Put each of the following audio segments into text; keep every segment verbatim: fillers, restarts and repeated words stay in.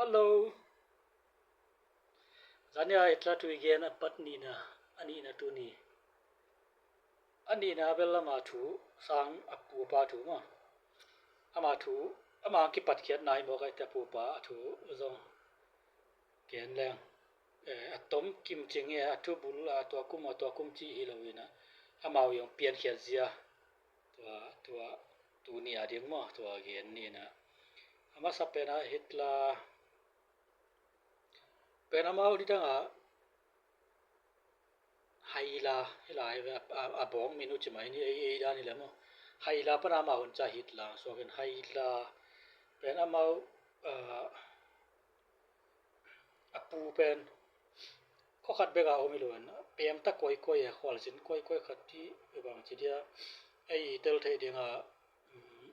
Hello. Zania Hitler thu i gen a pat nihna, a nihna tuni. A nihna bel ama thu sang a pu a pa thu maw. Ama thu, ama kipatkhiatna hi mawk a, i te a pu a pa a thu zong gen leng. Eh, a tom kim cing hi a, a thu bul a, tua kum a, tua kum cih hi lo in a, amau zong piankhiat zia. Tua, tua, tuni a ding maw, tua gen ni in a. A masa pen a Hitler pen amau nidang a Haila, Haila, a, a, a bawng min uh ci mai ni, ei, ei dan hi le maw. Haila pan amau hun ca Hitler suak in, Haila pen amau, a, a pu pen khua khat bek a om hi lo in, pemta koikoi a, khualzin koikoi khat hi bang ci dia, ei tel theih ding a, um,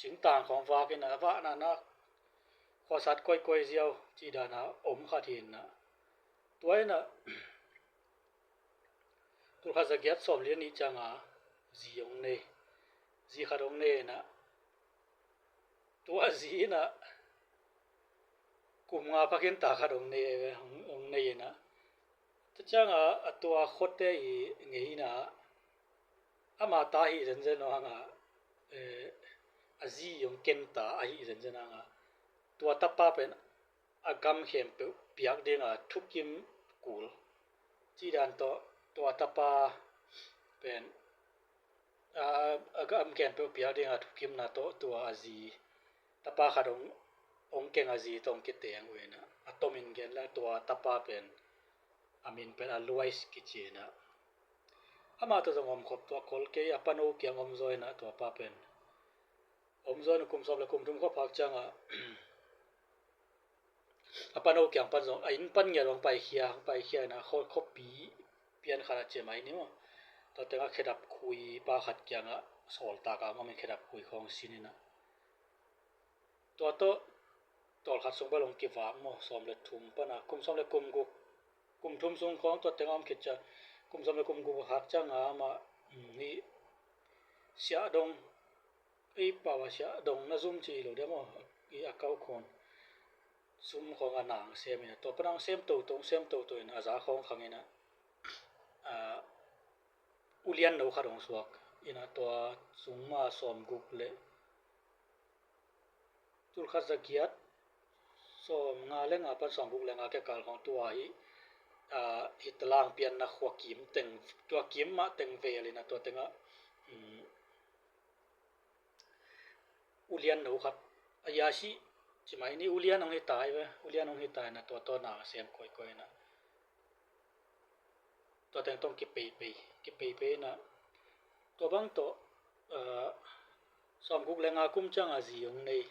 singtang khawng vak in a, vahna na khuasat koikoi ziau cih dan a om khat hi in a. Tua in a, tulkhat zagiat sawmli le nih ciang a zi hong nei, zi khat hong nei in a, tua zi in a kum nga pha khin ta khat hong nei, hong, hong nei in a. Tua ciang a, a tua khuate i ngeina, ama ta hi zenzen hang a, eh, a zi hong ken ta ahi zenzen hang a, tua tapa pen a gam khempeuh piak ding a thukim kul. Cih dan tawh tua tapa pen, a, a gam khempeuh piak ding a thukimna tawh tua a zi, tapa khat hong, hong keng a zi tawh hong kiteng uh in a, a tomin gen leng tua tapa pen a min pen Alois kici in a. Amah tawh zong om khop, tua kol kei a pano kiang om zaw in a, tua pa pen om zaw in a, kum sawm le kum thum khua phak ciang a, a pano kiang pan zong, a inn pan ngiat hong paikhia, hong paikhia in a, khaw, khuapi pian khat a ciam a hi ni maw. Tua teng a khedap khui pa khat kiang a sawltak a om in, khedap khui khawng sin in a. Tua tawh tawlkhat sung bel hong kivak maw, sawm le thum pan a, kum sawm le kum guk, kum thum sung khawng tua teng a om khit ciang, kum sawm le kum guk a khak ciang a amah, um, hi siahdong, ei pau a siahdong na zum ci hi lo dia maw, i a kau khawn sum khawng a nang sem in a, tua pan a hong sem toto, hong sem toto in a, a za khawng khang in a, a, ulian no khat hong suak in a, tua sung ma sawm guk le, tulkhat zagiat sawm nga le nga pan sawm guk le nga kikal khawng tua hi, a, hi talang pianna khua kim teng, tua kim mah teng vel in a, tua teng a, um, ulian no khat, a yasi ci mai ni, ulian hong hi ta hi ve, ulian hong hi ta in a, tua tawh na sem koikoi in a. Tua teng tawh kipeipei, kipeipei in a. Tua bang tawh, a, sawm guk le nga kum ciang a zi hong nei,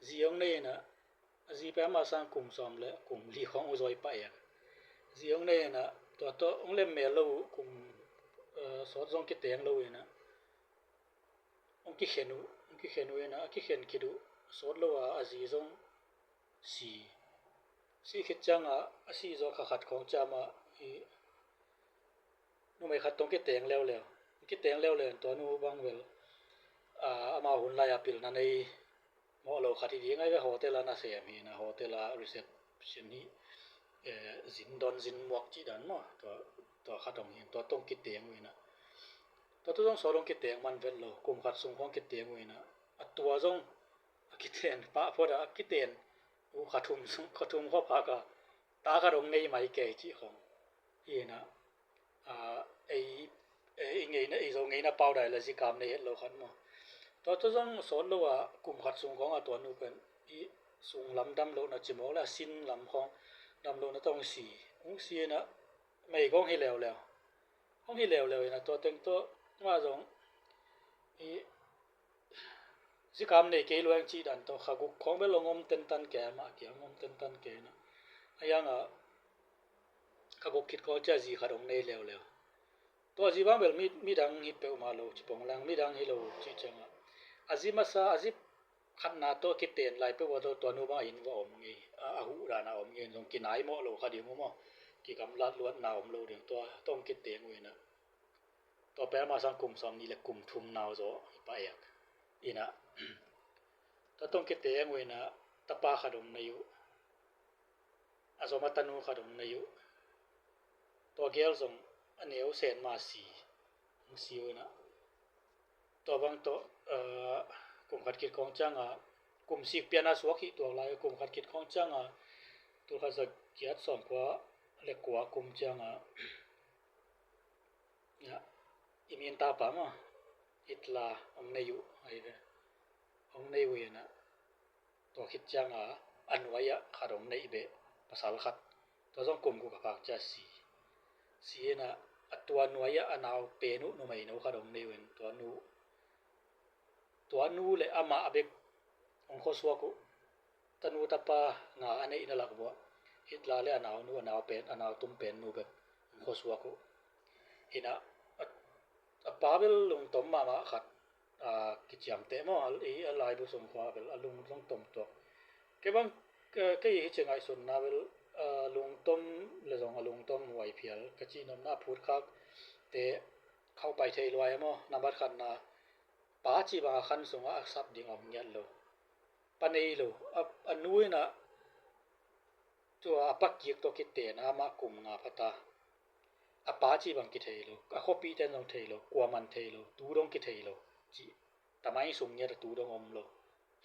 zi hong nei in a, a zi pen amah sang kum sawm le kum li khawng uh zaw hi pah ek. Zi hong nei in a, tua tawh hong lemmel lo uh, kum, a, sawt zong kiteng lo in a. Hong kikhen uh, hong kikhen uh in a, a kikhen khit uh sawt lo a, a zi zong si. Si khit ciang a, a si zaw kha khat khawng ciam a, i numei khat tawh hong kiteng leuleu. Hong kiteng leuleu in tua nu bang bel, a, amau hun lai a pilna nei mawh lo khat hi ding a, i ve hotel a nasem hi in a, hotel a reception hi, eh, zin don zin muak cih dan maw, tua, tua khat hong hi in, tua tawh hong kiteng uh in a. Tua tawh zong sawt hong kiteng man vet lo, kum khat sung khawng kiteng uh in a. A tua zong a kiten pah phot a, a kiten uh kha thum sung, kha thum khua phak a, ta khat hong nei mai kei cih khawng hi in a. A, ei, ei, i ngeina, ei Zo ngeina pau dai la zikam nei het lo khat maw. Tua tawh zong sawt lo a, kum khat sung khawng a tua nu pen i sung lam dam lohna ci mawk le, a sin lam khawng dam lohna tawh hong si. Hong si in a, mei khawng hi leuleu. Hong hi leuleu in a, tua teng tawh mah zong i zikam nei kei lua ing cih dan tawh, kha guk khawng bel hong om tentan kei, amah kiang hong om tentan kei in a. A yang a, kha guk khit khawng ciang zi khat hong nei leuleu. Tua zi bang bel mi, midang hi peuhmah lo ci pong leng, midang hi lo cih ciang a, a zi masa, a zi khatna tawh kiten lai peuh a tawh tua nu bang a inn va om ngei, a, a huh dan a om ngei in zong kinai mawh lo kha ding uh maw. Kigamlat luatna om lo ding, tua tawh hong kiteng uh in a. Tua pen amah sang kum sawm nih le kum thum nau zaw hi pah ek in a. Tua tawh hong kiteng uh in a, tapa khat hong nei uh. a zom a tanu khat hong nei uh. Tua gel zong a neu sen mah si, hong si uh inah. Tua bang tawh, aa, kum khat khit khawng ciangah, kum sik pian a suak hi tuak lai, kum khat khit khawng ciangah, tul khat za giat sawm kua le kua kum ciangah, i min tapa mah Hitler hong nei uh ahi ve. Hong nei uh inah, tua khit ciangah a nuai-ah khat hong neih beh, pasal khat. Tua zong kum guk a phak ciah si. Si inah, a tua nuai-ah a nau pen uh numeino khat hong nei uh in, tua nu, tua nu le amah bek hong khuasuak uh. Tanu tapa nga a neihna lak uah Hitler le a naunu, a nau pen, a nau tum pen nu bek hong khuasuak uh. Inah, a, a pa bel lungtom mahmah khat, aa, kiciamteh maw, a, i, a laibu sung khua bel a lung zong tom tuak. Kei bang, ke-, kei hi ci ngaihsunna bel, aa, lungtom le zong a lungtom huai phial ka cih nopna, a phutkhakte khauh pai thei luai maw, nambat khatna, pa cih bang a khan sungah a sap ding a om ngiat lo. Pa nei lo, a, a nu inah tua a pa kik tawh kiten a, amah kum nga phata. A pa cih bang kithei lo, a khuapihte in zong thei lo, kuaman thei lo, tu dong kithei lo. Cih, tamai sung ngiat a tu dong om lo.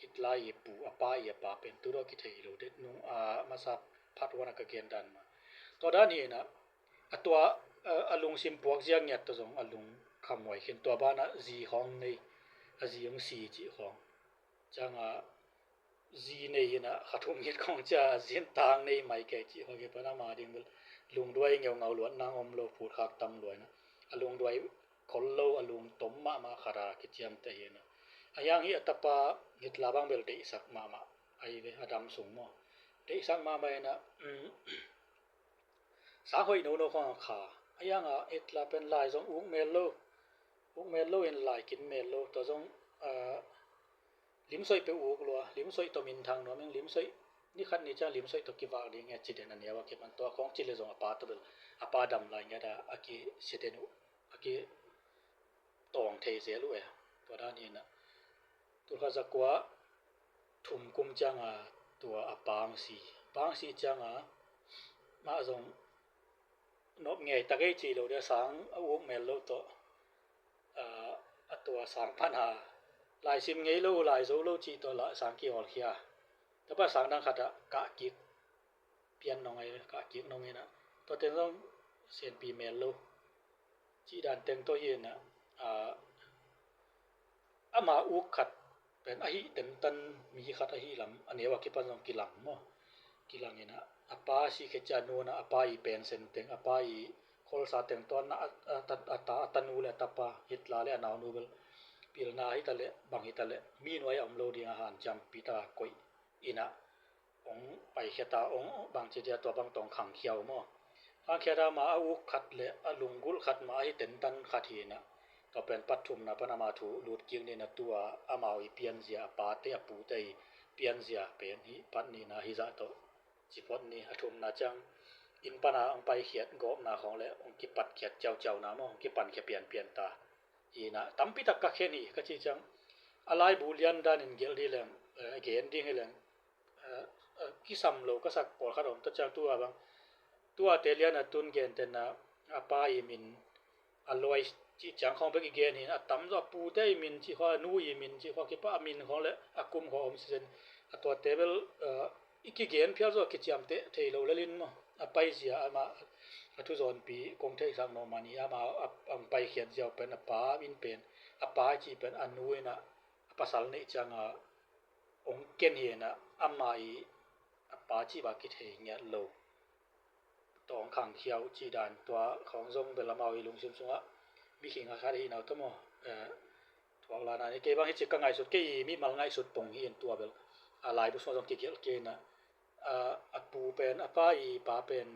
Hitler i pu, a pa i a pa pen tu dong kithei lo. Det nung a masa part one ah ka gen dan mah. Tua dan hi inah, a tua, a, a lungsim puak zia ngiat tawh zong a lungkham huai khin, tua banah zi khawng nei, a zi hong si cih khawng. Ciangah zi nei inah, kha thum khit khawng ciah a zi in tang nei mai kei cih khawng kipan ama ding bel lungduai ngeungau luat nang om lo, phutkhak tam lua inah. A lungduai khol lo, a lungtom mahmah khat a kiciamteh hi inah. A hiang hi a tapa Hitler bang bel deihsak mahmah ahi ve, a dam sung maw. Deihsak mahmah inah, um, sang hoih nono khawng a kha. A hiangah Hitler pen lai zong uk mel lo. Uk mel lo in lai kin mel lo. Tua zong, aa, limsoih peuh uk lua. Limsoih tawh minthang nuam ing, limsoih, ni khat ni ciang limsoih tawh kivak ding e ci den a neu a kipan. Tua khawng ci le zong a pa tawh bel, a pa dam lai ngiat a, a kisia den uh, a kitawng thei zel uh e. Tua dan hi inah, tul khat za kua thum kum ciangah tua a pa hong si. Pa hong si ciangah, mah zong nop ngei ta kei ci lo dia, sang a uk mel lo tawh, aa, a tua sang pana laisim ngei lo, lai zo lo cih tawh lah sang kihawlkhia. Tua pa sang dang khatah kah kik pian nong ahi, kah kik nong inah, tua teng zong senpi mel lo cih dan teng tawh hi inah, aa, ama uk khat pen ahi tentan mi khat ahi lam a neu a kipan zong kilang maw. Kilang inah, a pa si khit ciah a nu inah a pa i pensen teng, a pa i kholsa teng tua na, a, a, a, a ta, a tanu le a tapa, Hitler le a naunu bel pilna hi ta leh, bang hi ta leh, mi nuai a om lo ding a hanciampi ta koih inah, hong paikhia ta, hong bangci dia, tua bang tawh hong khangkhia uh maw. Khangkhia ta ma a uk khat le a lunggulh khat ma ahi tentan khat hi inah, tua pen pat thumna pan ama thu lut kik ni inah, tua amau i pianzia, a pate a pute i pianzia pen hi pat ni inah, hi zah tawh ci phot ni. A thumna ciang inn pana hong paikhiat gawpna khawng le hong kipatkhiat ciauciauna maw, hong kipankhia pianpian ta. Hi inah tampi tak ka khen hi ka cih ciang, a laibu lian danin gelh ding leng, eh, gen ding hi leng, eh, eh, kisam lo ka sak pawlkhat om ta ciang, tua bang, tua te lian a tun gentehna, a pa i min, a luai cih ciang khawng bek i gen hi inah, a tamzaw a pute i min cih khawng, a nu i min cih khawng kipah, a min khawng le a kum khawng om sisen, a tuate bel, eh, i kigen phial zaw a kiciamteh thei lo lel in maw. A paizia amah, a thuzawnpi kong theihsak nawh mah ni, amah a, a hong paikhiat zia uh pen, a pa in pen, a pa i cih pen a nu inah a pasal neih ciangah hong ken hi inah, amah i a pa cih bang kithei ngiat lo tawh hong khangkhia uh cih dan, tua khawng zong bel amau i lungsim sungah mi khing khat hi inah, tua maw, eh, thuak lana ni. Kei bang hi ci ka ngaihsut, kei i mimal ngaihsut pong hi in, tua bel a laibu sungah zong kigelh kei inah, a, a pu pen, a pa i pa pen,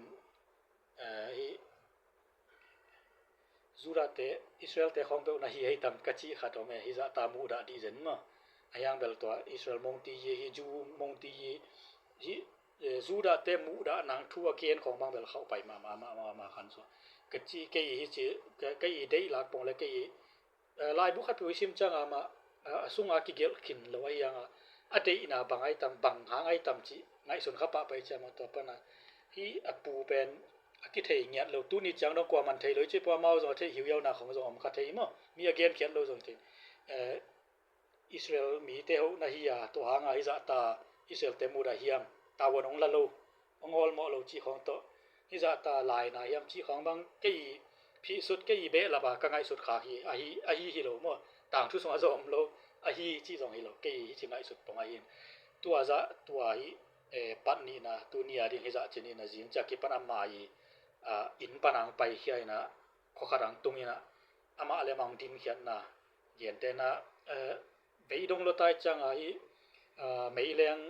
eh, hi Judahte, Israelte khawng peuh na hi hei tam ka cih khat om e, hi zah ta muhdah dih zen maw. A hiang bel tua Israel mongti hi, hi Jew mongti hi, hi, eh, Judahte muhdah nang thu a gen khawng bang bel khauh pai mahmah, mahmah, mahmah khan sua. Ka cih, kei hi ci, ka, kei i deih lak pong le kei i, eh, laibu khat peuh i sim ciangah amah, eh, a sunga kigelh khin lo a hiangah, a deihna bang ai tam, bang hang ai tam cih ngaihsun kha pah pai ciangah, tua pana Hih a pu pen a kithei ngiat lo, tuni ciang dong kuaman thei lo, i cih pua mau zong a theih hiuhiauna khong zong om kha thei maw. Mi a genkhiat lo zong thei. Eh, Israel mite hoh na hi a, tua hanga hih zahta Israel te mudah hiam, tavuan hong la lo, hong awlmawh lo cih khawng tawh, hih zahta lai na hiam cih khawng bang kei phihsut, kei behlap a ka ngaihsut khak hi, ahi, ahi hi lo maw. Tangthu sungah zong om lo, ahi cih zong hi lo, kei hih ci ngaihsut pong ahi in. Tua zah, tua hih, eh, pat nihna, tuni a ding hih zah ci nihna zing ciah kipan ama i, ah, inn pan ang paikhia in a, khuakhat ang tung in a, amah le amah hong dinkhiatna, gentehna, eh, vei dong lo tai ciang a hih, ah, meileng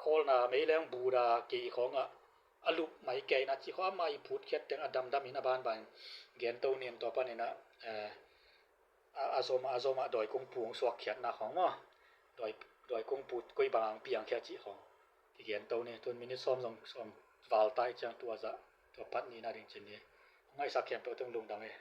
khawlna, meileng buda kei khawngah a lup mai kei in a cih khawng ama i phutkhiat teng a damdam in a banban gento nin tua panin a, eh, a, a zom a, a zom a dawi kung pu hong suakkhiatna khawng maw. Dawi, dawi kung pu koi bang ang piangkhia cih khawng kigento ni. Tun minute sawm zong, sawm val tai ciang tua zah, tua pat nihna ding ci ni. Hong ngaihsak khempeuh tung lungdam e.